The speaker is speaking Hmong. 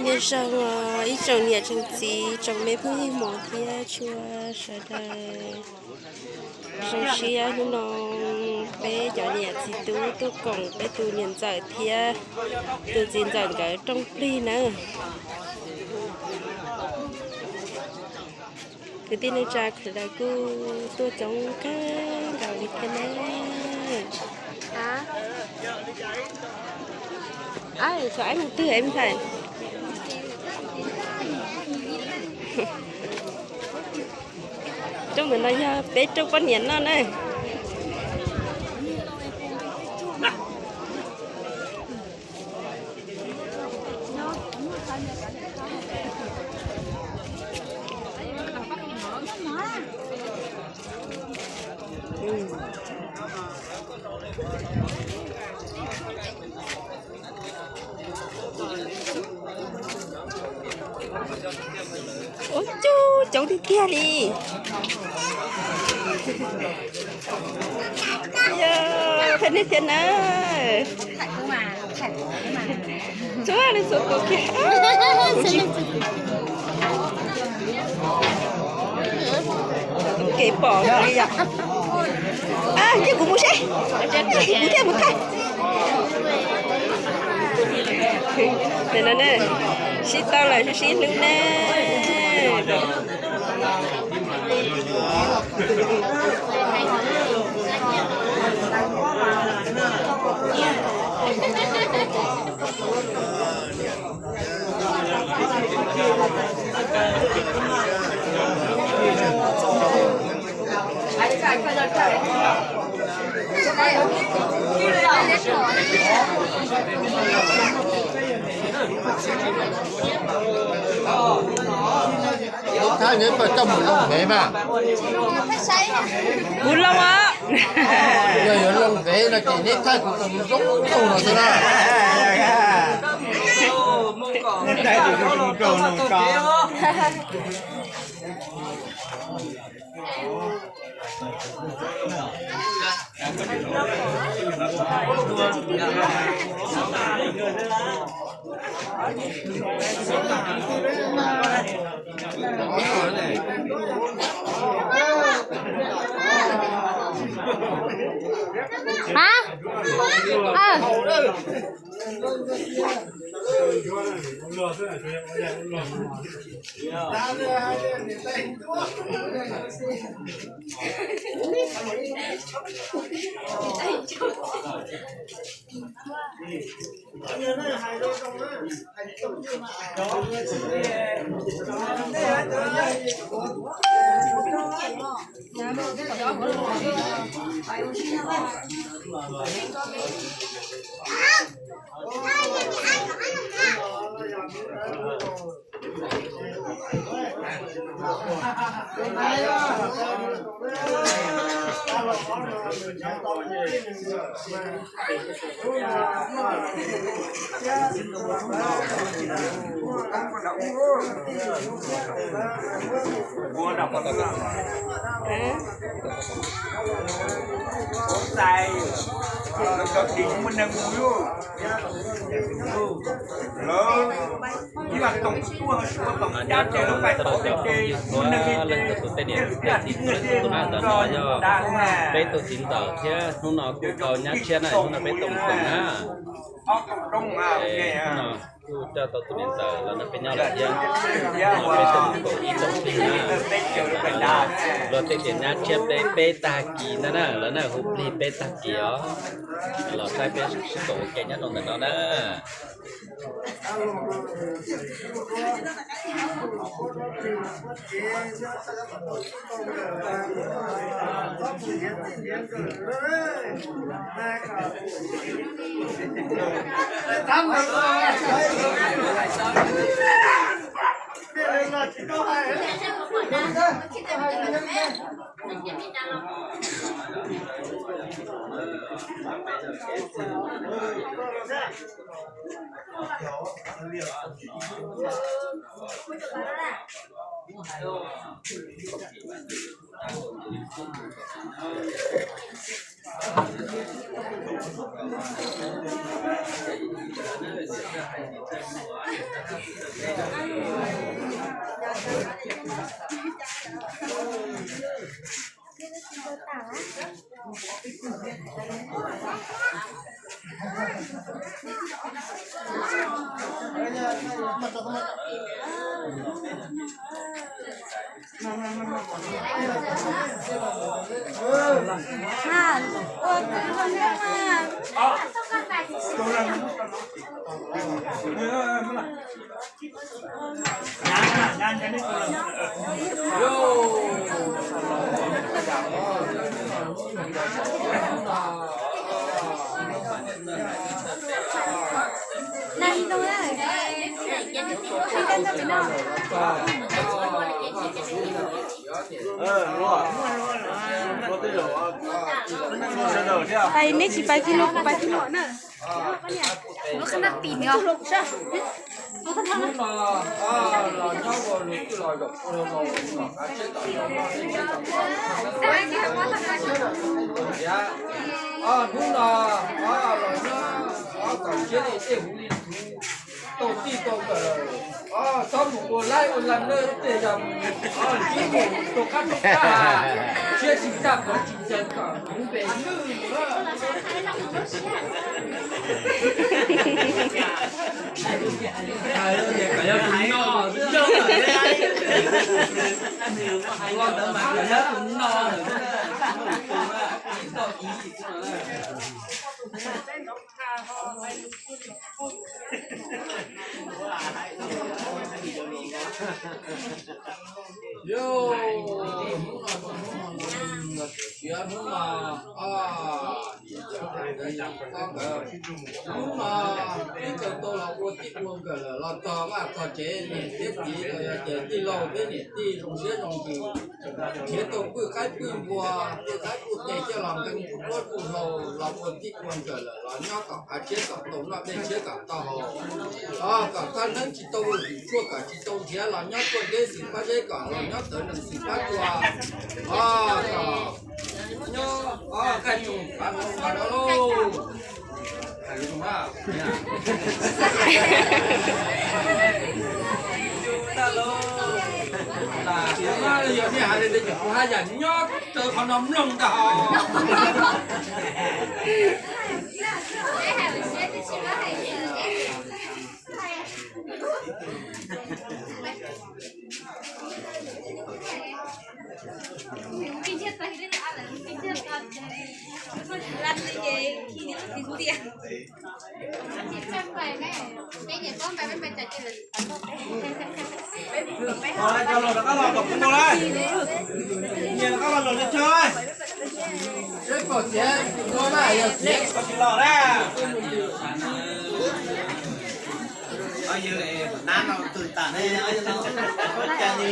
Nyob zoo os ib tsoom niam tsoom txiv tsoom me phooj ywg hmov thiab tshua sawv daws. Zoo siab hnub no peb cov niam txiv tub tuaj koom peb tus niam ntxawm thiab tus txiv ntxawm nkawd rooj plig nawb. Kwv tij neej tsa sawv daws kuj tuaj coob kawg nkaus li thiab nawb. Xyov ib mus twg ntxhais. Rooj ntawm no yog peb rooj poj niam noj na. Ub, coob tiag tiag li. Yog peb nej thiab na. Txhua leej txhua tus kiag. Kev pom li yom. Cia kuv mus seb, kuv thiaj mus thaij. Nim no ne, sib tau lawm sib hlub ne. Neb thaij neb pab coj mus loo vev mas. Kuv loo os. Yog yuav loo vev no ces neb thaij kuv tus zoo zoo no xwb na. Hả? Ờ. Nyob zoo txog rau cov phooj ywg hmov, leej twg tus tej niam tus txiv tus na, ntawm no yog peb tug txiv ntxawm thiab hnub no kuj tau nyab tshiab na, hnub no peb tuaj koom na. Hnub no kuj coj tau tus niam ntxawm los nrog peb nyob lawm thiab. Hnub no peb tuaj koom ib rooj plig na. Luag tej tias nyab tshiab peb, peb tag kis ntag na, lawv na hu plig peb tag kis os. Los saib peb sib koom ua ke nyob rau ntawm no na. Pais, neb tsis pais kiag no, kuv pais kiag no na. Lub qab nab tim no. Hnub no, o, los nyob ua lus twj los zaum ua los ua kom qab tsheb tom los noj tsheb tom noj tsheb tom noj tsheb tom noj tsheb tom noj tsheb. Hnub no, o, los nyob, o, kom siab li tej huv li tau tij tau kawm lawm. O, txhob mus ua laib ua lees lawm tej yam, o, ntsib mus rau qab rau qab, siab tsis tag qhov tsis ntseeg kom huv npe lwj. Kom yog tus no, ua ntawd mas kom yog tus no lawm. Yog, hnub no, hnub no, hnub no, hnub no, ib txwm tau los ua tij ua nkawm lawm los txog vaj txog tsev, niam thiab txiv los yog tias tij laug thiab niam tij zoo siab zoo ntsws, nrhiav tau pwj qaib pwj npua, pwj qaib pwj qe coj los nqee pwj duab pwj hlau los ua tij ua nkawm lawm los nyob kom qab tshiab kom tau noj dej tshiab kom tau haus, o, kom thaj neeb tsis tau ua vim tshuaj kom tsis tau nrhiav los nyob tuaj deb xwm pab zeb kom los nyob tawv nees xwm pab cua, o, kom nyob, o, kaj tsoom pab tau pab no lauj. Yog nej hais li ntawd ces kuv haj yam nyob raws qhov no mloog ntag hos. Los rov qab los kom kuv nkaus na. Nyias rov qab los los chaw. Seb pom txiav ntua na, yog txiav kom tsis los na. Nab no twm tam ne, cas ni.